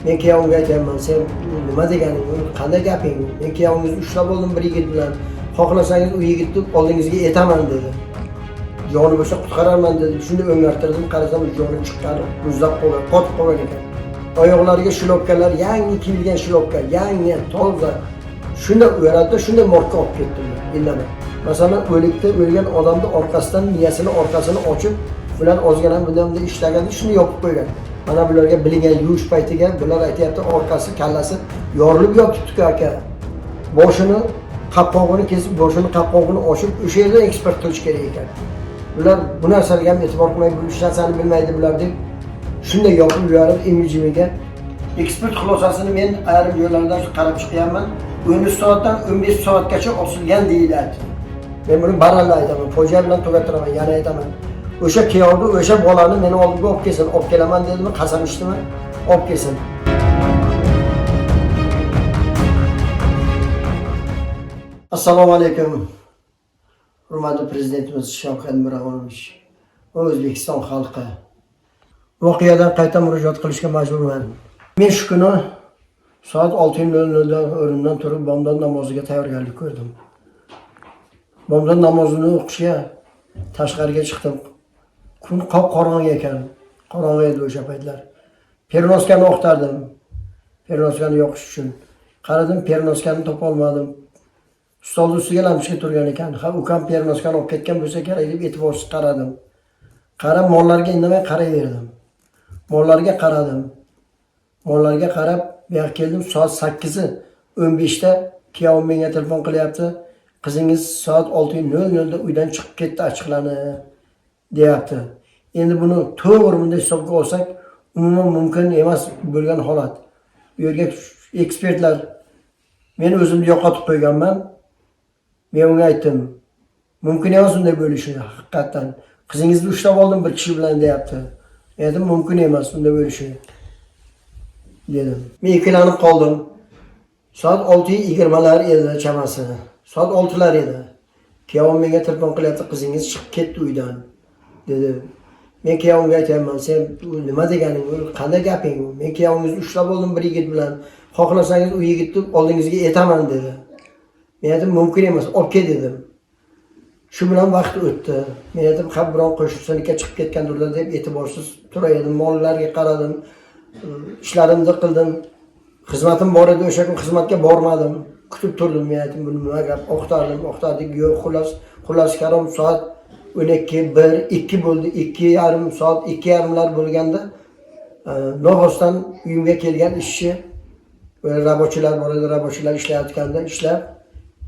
Men kuyovimga aytyapman, sen nima deganing, bu qanday gaping? Men kuyovingizni ushlab oldim bir yigit bilan. Xohlasangiz u yigitni oldingizga etaman dedi. Joni bo'lsa qutqararman dedi. Shunda o'ngartirdim, qarasam joni chiqqan, muzlab qolgan, qotib qolgan ekan. Oyoqlariga shlopkalar, yangi kiyilgan shlopka, yangi, toza. Shunda o'radida, shunda morgga olib ketdim indamay. Masalan, o'likda o'lgan odamni orqasidan miyasini orqasini ochib, bular ozgina bundan bunday ishlaganda shuni yopib qo'ygan. Mana bularga bilingan yuvish paytiga bular aytyapti, orqasi, kallasi yorilib yotibdi aka. Boshini qapqog'ini kesib, boshini qapqog'ini ochib, o'sha yerdan ekspert qilish kerak ekan. Bular bu narsalarga ham e'tibor qilmay, bu hech narsani bilmaydi bular deb shunday yopib yuborib imijimiga. Ekspert xulosasini men ayrim joylardan qarab chiqyapman. 13 soatdan 15 soatgacha osilgan deyiladi. Men buni baralla aytaman, fojia bilan tugattiraman, yana aytaman. O'sha kuyovni, o'sha bolani meni oldimga olib kelsin, olib kelaman dedimi, qasam ichdimi, olib kelsin. Assalomu alaykum. Hurmatli prezidentimiz Shavkat Miromonovich va O'zbekiston xalqi. Voqeadan qayta murojaat qilishga majburman. Men shu kuni soat 6:00 da o'rnimdan turib bomdod namoziga tayyorgarlik ko'rdim. Bomdod namozini o'qishga tashqariga chiqdim. Kun qop-qorong'i ekan. Qorong'i edi o'sha paytlar. Pernoskani oqtardim. Pernoskani yoqish uchun. Qaradim, pernoskani topa olmadim. Stolni ustiga lampochka turgan ekan. Ha, ukam pernoskani olib ketgan bo'lsa kerak deb e'tiborsiz qaradim. Qarab mollarga indamay qarayverdim. Mollarga qaradim. Mollarga qarab bu yoqqa keldim. Soat 8:15 da kuyovim menga telefon qilyapti. Qizingiz soat 6:00 da uydan chiqib ketdi achchiqlanib deyapti. Endi buni to'g'ri bunday hisobga olsak, umuman mumkin emas bo'lgan holat. Bu yerga ekspertlar, men o'zimni yo'qotib qo'yganman. Men unga aytdim, mumkin emas unday bo'lishi haqiqatdan. Qizingizni ushlab oldim bir kishi bilan deyapti. Aytdim, mumkin emas unday bo'lishi dedim. Men ikkilanib qoldim. Soat 6:20lar edi chamasi. Soat 6lar edi. Kuyovim menga telefon qilyapti, qizingiz chiqib ketdi uydan dedi. Men kuyovimga aytyapman, sen bu nima deganing, bu qanday gaping? Men kuyovingizni ushlab oldim bir yigit bilan. Xohlasangiz u yigitni oldingizga etaman dedi. Men aytdim, mumkin emas, olib kel dedim. Shu bilan vaqt o'tdi. Men aytdim, ha, biron qo'shnichilikka chiqib ketgandirlar deb e'tiborsiz turaverdim. Mollarga qaradim, ishlarimni qildim. Xizmatim bor edi, o'sha kun xizmatga bormadim. Kutib turdim. Men aytdim, bu nima gap? Oqtardim, oqtardik, yo'q, xullas kalom soat 12, 1, 2 bo'ldi. 2:30 soat 2:30lar bo'lganda noxostdan uyimga kelgan ishchi, rabochilar bor edi, rabochilar ishlayotganda ishlab,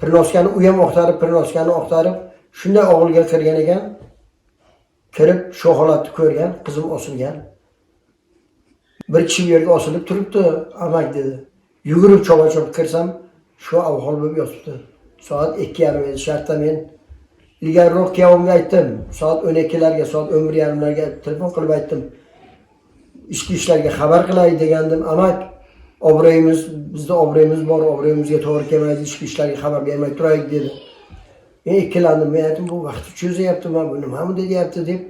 pirnoskani u ham oqtarib, pirnoskani oqtarib, shunday og'ilga kirgan ekan. Kirib shu holatni ko'rgan, qizim osilgan. Bir kishi bu yerga osilib turibdi, amak dedi. Yugurib chova-chop kirsam, shu ahvol bo'lib yotibdi. Soat 2:30 edi. Shartda men ilgariroq kuyovimga aytdim. Soat 12larga, soat 11:30larga telefon qilib aytdim. Ichki ishlarga xabar qilay degandim. Amak, obro'yimiz, bizda obro'yimiz bor, obro'yimizga to'g'ri kelmaydi, ichki ishlarga xabar bermay turaylik dedi. Men ikkilandim. Men aytdim, bu vaqti cho'zyaptimi, bu nima bu deyapti deb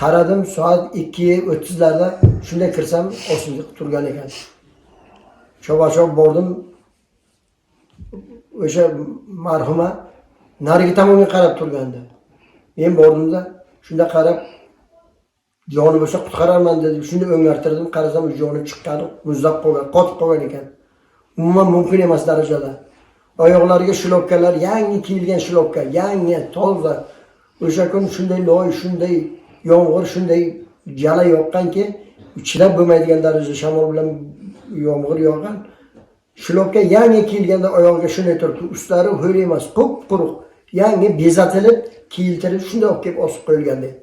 qaradim. Soat 2:30larda shunday kirsam, osilib turgan ekan. Chova-chop bordim. O'sha marhuma narigi tomonga qarab turgandi. Men bordimda, shunda qarab joni bo'lsa qutqararman dedim. Shunda o'ngartirdim, qarasam joni chiqqan, muzlab qolgan, qotib qolgan ekan. Umuman mumkin emas darajada. Oyoqlariga shlopkalar, yangi kiyilgan shlopka, yangi, toza. O'sha kun shunday loy, shunday yomg'ir, shunday jala yoqqanki, chidab bo'lmaydigan darajada shamol bilan yomg'ir yog'gan. Shlopka yangi kiyilganda oyog'iga shunday turibdi. Ustlari ho'l emas, qup-quruq. Yangi bezatilib, kiyiltirib, shunday olib kelib osib qo'yilgandek.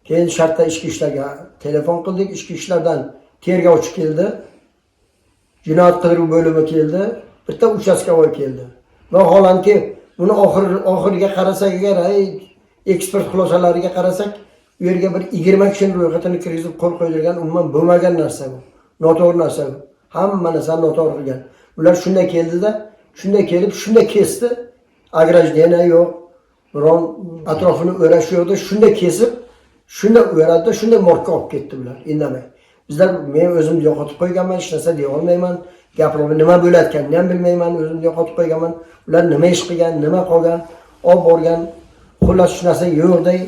Keyin shartda ichki ishlarga telefon qildik. Ichki ishlardan tergovchi keldi. Jinoyat qidiruv bo'limi keldi. Bitta uchastkovoy keldi. Vaholanki, buni oxiriga qarasak agar, ekspert xulosalariga qarasak, u yerga bir 20 kishini ro'yxatini kirgizib qo'l qo'ydirgan, umuman bo'lmagan narsa bu. Noto'g'ri narsa bu. Hamma narsani noto'g'ri qilgan. Ular shunday keldida, shunday kelib, shunday kesdi. Ограждение yo'q, biron atrofini o'rash yo'qda, shunday kesib, shunday o'radida, shunday morgga olib ketdi bular, indamay. Bizlar, men o'zimni yo'qotib qo'yganman, hech narsa deya olmayman. Gapirib nima bo'layotganini ham bilmayman, o'zimni yo'qotib qo'yganman. Ular nima ish qilgan, nima qolgan, olib borgan, xullas shu narsa yo'qday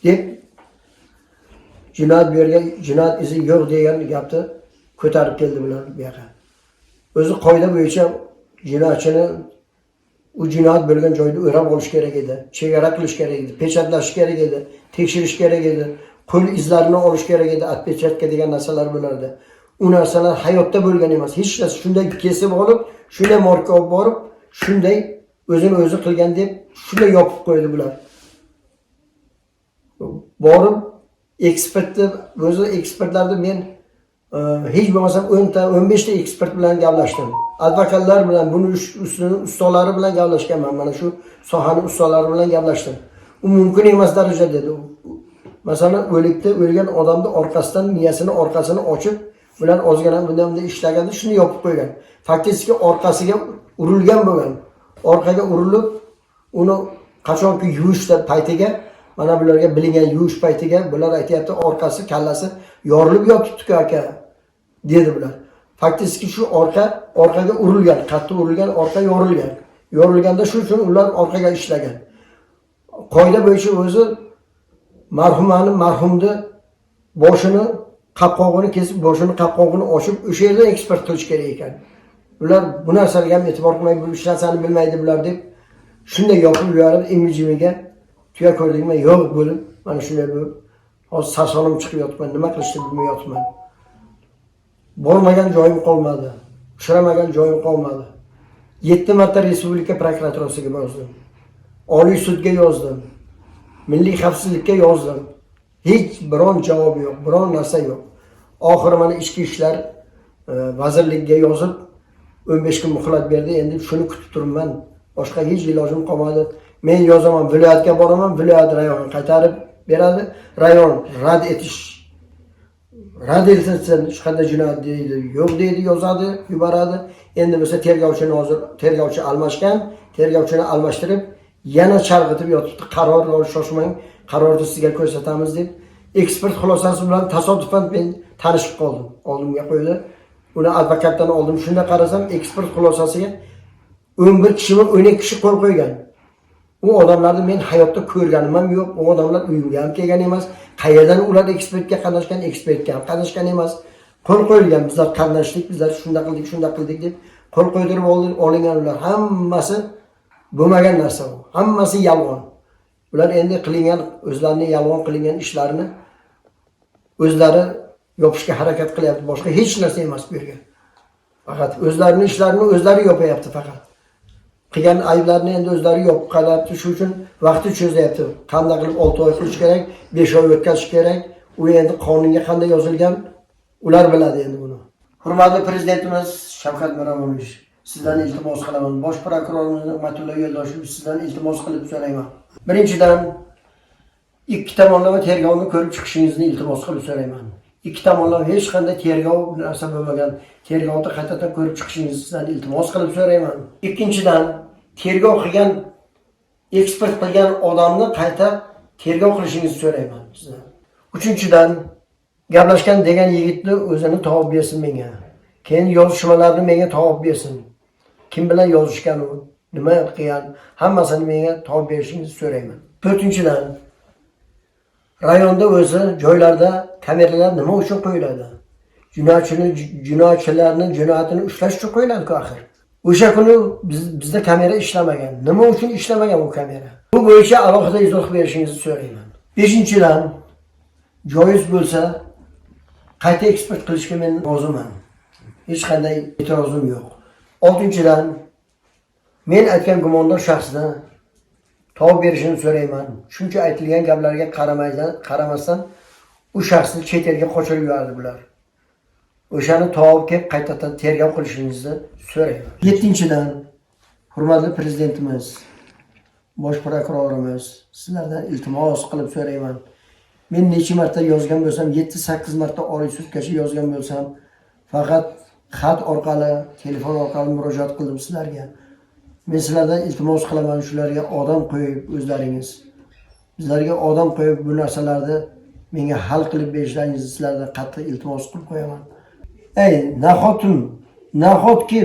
deb jinoyat bu yerga jinoyat izi yo'q degan gapni ko'tarib keldi bular bu yoqqa. O'zi qoida bo'yicha jinoyatchini u jinoyat bo'lgan joyda o'rab olish kerak edi, chegara qilish kerak edi, pechatlash kerak edi, tekshirish kerak edi, qo'l izlarini olish kerak edi, отпечатка degan narsalar bo'lardi. U narsalar hayotda bo'lgan emas. Hech narsa shunday kesib olib, shunday morgga olib borib, shunday o'zini o'zi qilgan deb shunday yopib qo'ydi bular. Borib ekspertni o'zi, ekspertlarni men hech bo'lmasam 10 ta, 15 ta ekspert bilan gaplashdim. Advokatlar bilan, buni ustini ustalari bilan gaplashganman. Mana shu sohani ustalari bilan gaplashdim. U mumkin emas daraja dedi. Masalan, o'likda o'lgan odamni orqasidan miyasini orqasini ochib, ular ozgina bundan bunday ishlaganda shuni yopib qo'ygan. Фактически orqasiga urilgan bo'lgan. Orqaga urilib, uni qachonki yuvish paytiga, mana bularga bilingan yuvish paytiga bular aytyapti, orqasi, kallasi yorilib yotibdi-ku aka, dedi bular. Фактически shu orqa orqaga urilgan, qattiq urilgan, orqa yorilgan. Yorilganda shu uchun ular orqaga ishlagan. Qoida bo'yicha o'zi marhumani, marhumni boshini qopqog'ini kesib, boshini qopqog'ini ochib, o'sha yerda ekspert qilish kerak ekan. Ular bu narsaga ham e'tibor qilmay, bu hech narsani bilmaydi bular deb shunday yopib yuborib, imi-jimiga tuya ko'rdingmi yo'q bo'lib, mana shunday bo'lib, hozir sarsonim chiqib yotibman, nima qilishni bilmay yotibman. Bormagan joyim qolmadi, uchramagan joyim qolmadi. 7 marta respublika prokuraturasiga yozdim, Oliy sudga yozdim, milliy xavfsizlikka yozdim. Hech biron javob yo'q, biron narsa yo'q. Oxiri mana Ichki ishlar vazirligiga yozib, 15 kun muhlat berdi. Endi shuni kutib turibman, boshqa hech ilojim qolmadi. Men yozaman, viloyatga boraman, viloyat rayon qaytarib beradi, rayon rad etish, rad etilsin, hech qanday jinoyat deydi yo'q deydi, yozadi, yuboradi. Endi bo'lsa tergovchini, hozir tergovchi almashgan, tergovchini almashtirib, yana chalg'itib yotibdi. Qaror, shoshmang, qarorni sizga ko'rsatamiz deb. Ekspert xulosasi bilan tasodifan men tanishib qoldim, oldimga qo'ydi uni, advokatdan oldim. Shunda qarasam, ekspert xulosasiga 11 kishimi, 12 kishi qo'l qo'ygan. U odamlarni men hayotda ko'rganim ham yo'q, u odamlar uyimga ham kelgan emas. Qayerdan ular ekspertga qatnashgan? Ekspertga ham qatnashgan emas. Qo'l qo'yilgan, bizlar qatnashdik, bizlar shunda qildik, shunda qildik deb qo'l qo'ydirib olingan. Ular hammasi bo'lmagan narsa, u hammasi yolg'on. Ular endi qilingan, o'zlarini yolg'on qilingan ishlarini o'zlari yopishga harakat qilyapti, boshqa hech narsa emas bu yerga. Faqat o'zlarini ishlarini o'zlari yopayapti, faqat qilgan ayblarini endi o'zlari yopib qolyapti. Shu uchun vaqti cho'zyapti. Qanday qilib 6 oy qilish kerak, 5 oy o'tkazish kerak, u endi qonunga qanday yozilgan, ular biladi endi buni. Hurmatli prezidentimiz Shavkat Miromonovich, sizdan iltimos qilaman. Bosh prokurorimiz Nig'matullo Yo'ldoshev, sizdan iltimos qilib so'rayman. Birinchidan, ikki tomonlama tergovni ko'rib chiqishingizni iltimos qilib so'rayman. Ikki tomonlama hech qanday tergov narsa bo'lmagan, tergovni qaytadan ko'rib chiqishingizni sizdan iltimos qilib so'rayman. Ikkinchidan, tergov qilgan, ekspert qilgan odamni qayta tergov qilishingizni so'rayman sizdan. Uchinchidan, gaplashgan degan yigitni o'zini topib bersin menga. Keyin yozishmalarni menga topib bersin. Kim bilan yozishgan, u nima qilgan, hammasini menga topib berishingizni so'rayman. To'rtinchidan, rayonda o'zi joylarda kameralar nima uchun qo'yiladi? Jinoyatchini, jinoyatchilarni jinoyatini ushlash uchun qo'yiladi-ku axir. O'sha kuni bizda kamera ishlamagan. Nima uchun ishlamagan u kamera? Bu bo'yicha alohida izoh berishingizni so'rayman. Beshinchidan, joiz bo'lsa, qayta ekspert qilishga men roziman, hech qanday e'tirozim yo'q. Oltinchidan, men aytgan gumondor shaxsni topib berishini so'rayman, chunki aytilgan gaplarga qaramasdan u shaxsni chet elga qochirib yubordi bular. O'shani topib kelib, qaytadan tergov qilishingizni so'rayman. Yettinchidan, hurmatli prezidentimiz, bosh prokurorimiz, sizlardan iltimos qilib so'rayman. Men necha marta yozgan bo'lsam, 7-8 marta Oliy sudgacha yozgan bo'lsam, faqat xat orqali, telefon orqali murojaat qildim sizlarga. Men sizlardan iltimos qilaman, shularga odam qo'yib, o'zlaringiz bizlarga odam qo'yib, bu narsalarni Menga hal qilib berishlaringizni sizlardan qattiq iltimos qilib qo'yaman. Ey, nahotim, nahotki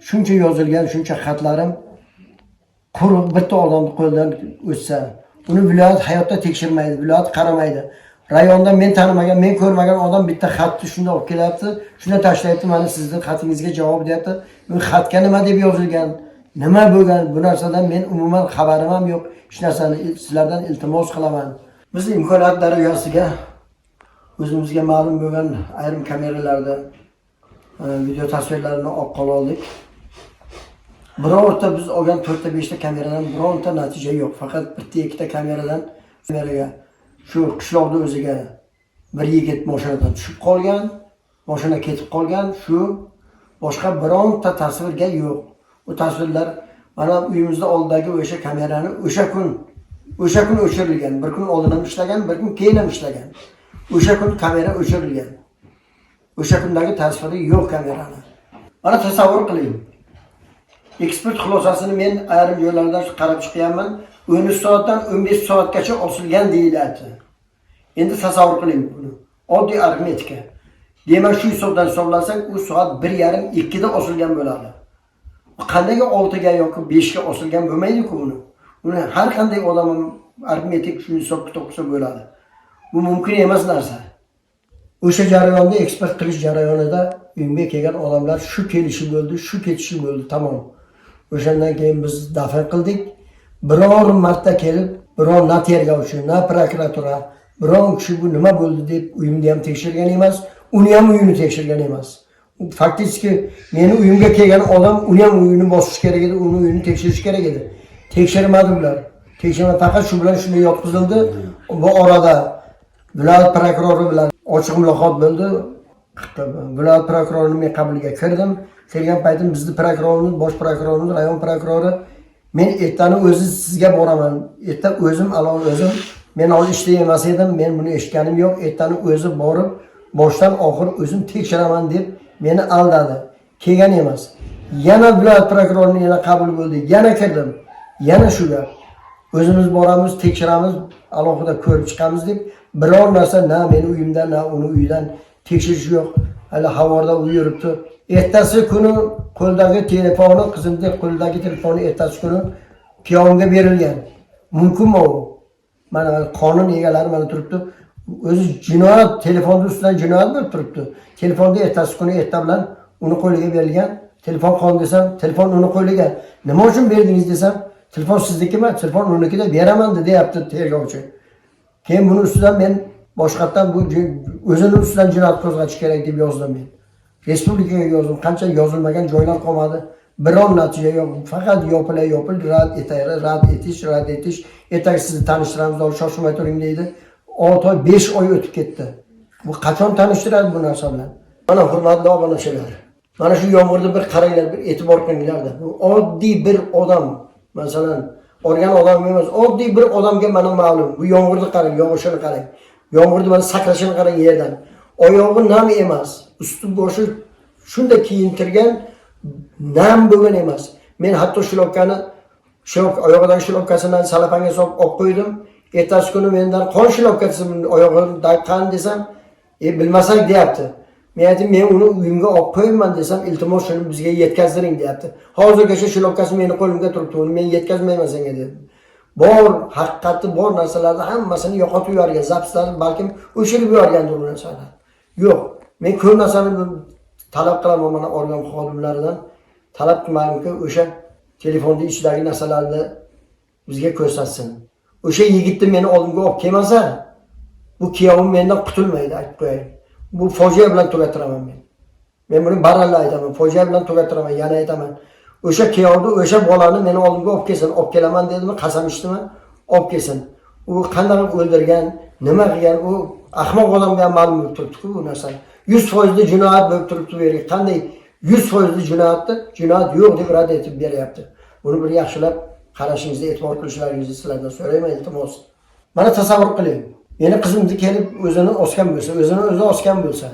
shuncha yozilgan shuncha xatlarim quruq bitta odamni qo'lidan o'tsa, uni viloyat hayotda tekshirmaydi, viloyat qaramaydi. Rayonda men tanimagan, men ko'rmagan odam bitta xatni shunda olib kelyapti, shunda tashlayapti, mana sizni xatingizga javob deyapti. Bu xatga nima deb yozilgan, nima bo'lgan, bu narsadan men umuman xabarim ham yo'q. Shu narsani sizlardan iltimos qilaman. Biz imkoniyat darajasiga o'zimizga ma'lum bo'lgan ayrim kameralarda video tasvirlarini olib qola oldik. Birorta biz olgan 4ta 5ta kameradan bironta natija yo'q. Faqat bitta ikkita kameradan kameraga shu qishloqni o'ziga bir yigit mashinadan tushib qolgan, mashina ketib qolgan, shu boshqa bironta tasvirga yo'q. U tasvirlar mana uyimizni oldidagi o'sha kamerani o'sha kun o'chirilgan. Bir kun oldin ham ishlagan, bir kun keyin ham ishlagan. O'sha kun kamera o'chirilgan. O'sha kundagi tasviri yo'q kamerani. Mana tasavvur qiling. Ekspert xulosasini men ayrim joylardan qarab chiqyapman. 13 soatdan 15 soatgacha osilgan deyilyapti. Endi tasavvur qiling buni. Oddiy arifmetika. Demak, shu hisobdan hisoblasak, u soat 1:30 2 da osilgan bo'ladi. Qandayga 6 ga yoki 5 ga osilgan bo'lmaydi-ku uni. Uni har qanday odam ham arifmetik shuni hisob kitob qilsa bo'ladi. Bu mumkin emas narsa. O'sha jarayonda, ekspert qilish jarayonida uyimga kelgan odamlar shu kelishi bo'ldi, shu ketishi bo'ldi, tamom. O'shandan keyin biz dafn qildik. Biror marta kelib, biror na tergovchi, na prokuratura, biron kishi bu nima bo'ldi deb uyimni ham tekshirgan emas, uni ham uyini tekshirgan emas. Фактически meni uyimga kelgan odam uni ham uyini bosish kerak edi, uni uyini tekshirish kerak edi. Tekshirmadi ular. Tekshirmadi, faqat shu bilan shunday yotqizildi. Bu orada viloyat prokurori bilan ochiq muloqot bo'ldi. Viloyat prokurorini men qabuliga kirdim. Kirgan paytim bizni prokurorimiz, bosh prokurorimiz, rayon prokurori, men ertani o'zi sizga boraman. Erta o'zim alon o'zim, men hozir ishda emas edim, men buni eshitganim yo'q. Ertani o'zi borib, boshdan oxir o'zim tekshiraman deb meni aldadi. Kelgan emas. Yana viloyat prokurorini yana qabul bo'ldi. Yana kirdim. Yana shu gap. O'zimiz boramiz, tekshiramiz, alohida ko'rib chiqamiz deb biror narsa na meni uyimdan, na uni uyidan tekshirish yo'q. Hali havorda u yuribdi. Ertasi kuni qo'ldagi telefoni, qizimni qo'lidagi telefoni ertasi kuni kuyovimga berilgan. Mumkinmi u? Mana qonun egalari mana turibdi. O'zi jinoyat, telefonni ustidan jinoyat bo'lib turibdi. Telefonda ertasi kuni erta bilan uni qo'liga berilgan. Telefon qon desam, telefon uni qo'liga. Nima uchun berdingiz desam, telefon sizniki emas, telefon unikida beraman deyapti tergovchi. Keyin buni ustidan men boshqatdan bu o'zini ustidan jinoyat qo'zg'atish kerak deb yozdim men. Respublikaga yozdim, qancha yozilmagan joylar qolmadi. Biron natija yo'q. Faqat yopila yopil, rad etayri, rad etish, rad etish. Ertaga sizni tanishtiramiz, hozir shoshilmay turing deydi. 6 oy, 5 oy o'tib ketdi. Bu qachon tanishtiradi bu narsa bilan? Mana hurmatli obunachilar. Mana shu yomg'irni bir qaranglar, bir e'tibor qilinglar. Bu oddiy bir odam, masalan, organ odam emas, oddiy bir odamga mana ma'lum. Bu yomg'irni qarang, yog'ishini qarang. Yomg'irni mana sakrashini qarang yerdan. Oyog'i nam emas, usti boshi shunday kiyintirgan, nam bo'lgan emas. Men hatto shlopkani, shlop oyog'idagi shlopkasini salafanga solib olib qo'ydim. Ertasi kuni mendan qon shlopkasi oyog'imda qan desam, bilmasak deyapti. Men aytdim, men uni uyimga olib qo'yibman desam, iltimos shuni bizga yetkazdiring deyapti. Hozirgacha shlopkasi meni qo'limga turibdi, uni men yetkazmayman senga dedim. Bor haqiqati, bor narsalarni hammasini yo'qotib yuborgan, запись larni balkim o'chirib yuborgandir bu narsalar. Yo'q, men ko'p narsani talab qilaman mana organ xodimlaridan. Talab qilmanki, o'sha telefonni ichidagi narsalarni bizga ko'rsatsin. O'sha yigitni meni oldimga olib kelmasa, bu kuyovim mendan qutulmaydi, aytib qo'yay. Bu fojia bilan tugattiraman men. Men buni baralla aytaman, fojia bilan tugattiraman, yana aytaman. O'sha kuyovni, o'sha bolani meni oldimga olib kelsin, olib kelaman dedimi, qasam ichdimi, olib kelsin. U qanday qilib o'ldirgan, nima qilgan, u ahmoq odamga ham ma'lum bo'lib turibdi-ku bu narsa. 100% jinoyat bo'lib turibdi bu yerga. Qanday 100% jinoyatni jinoyat yo'q deb rad etib beryapti. Buni bir yaxshilab qarashingizni, e'tibor qilishlaringizni sizlardan so'rayman, iltimos. Mana tasavvur qiling. Meni qizimni kelib o'zini osgan bo'lsa, o'zini o'zi osgan bo'lsa,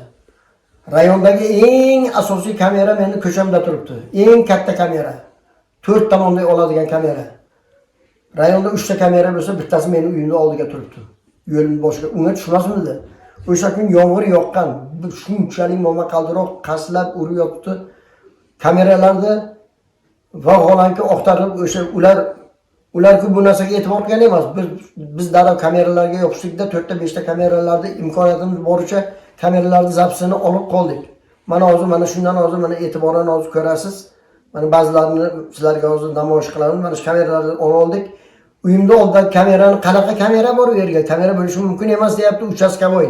rayondagi eng asosiy kamera meni ko'chamda turibdi. Eng katta kamera. To'rt tomonda oladigan kamera. Rayonda 3 ta kamera bo'lsa, bittasi meni uyimni oldiga turibdi. Yo'lni boshqa unga tushmasmidi? O'sha kun yomg'ir yoqqan, shunchalik momaqaldiroq qaslab urib yotibdi. Kameralarda vaholanki oqtarilib o'sha ularku bu narsaga e'tibor qilgan emas. Biz darrov kameralarga yopishdikda, to'rtta beshta kameralarda imkoniyatimiz boricha kameralarni запись ini olib qoldik. Mana hozir, mana shundan hozir, mana e'tiboran hozir ko'rasiz. Mana ba'zilarini sizlarga hozir namoyish qilamiz. Mana shu kameralarni olib oldik. Uyimni oldida kamerani, qanaqa kamera bor u yerga? Kamera bo'lishi mumkin emas, deyapti участковой.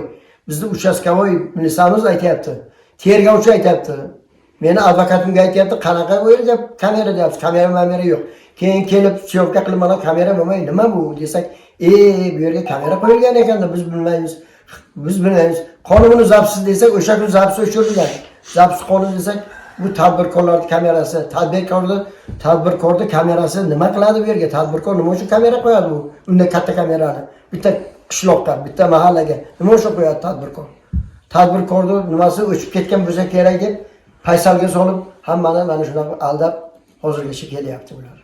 Bizni участковой milisamiz aytyapti. Tergovchi aytyapti. Meni advokatimga aytyapti, qanaqa u yerda kamera deyapti. Kamera mamera yo'q. Keyin kelib съёмка qilib, mana kamera bo'lmay nima bu desak, bu yerga kamera qo'yilgan ekanda, biz bilmaymiz. Biz bilmaymiz. Qani buni запись i desak, o'sha kun запись o'chirilgan. Запись qoni desak, bu tadbirkorlarning kamerasi, tadbirkorni kamerasi nima qiladi bu yerga? Tadbirkor nima uchun kamera qo'yadi bu? Unday katta kamerani bitta qishloqqa, bitta mahallaga nima uchun qo'yadi tadbirkor? Tadbirkorni nimasi o'chib ketgan bo'lsa kerak deb paysalga solib, hammani mana shunaqa aldab hozirgacha kelyapti bular.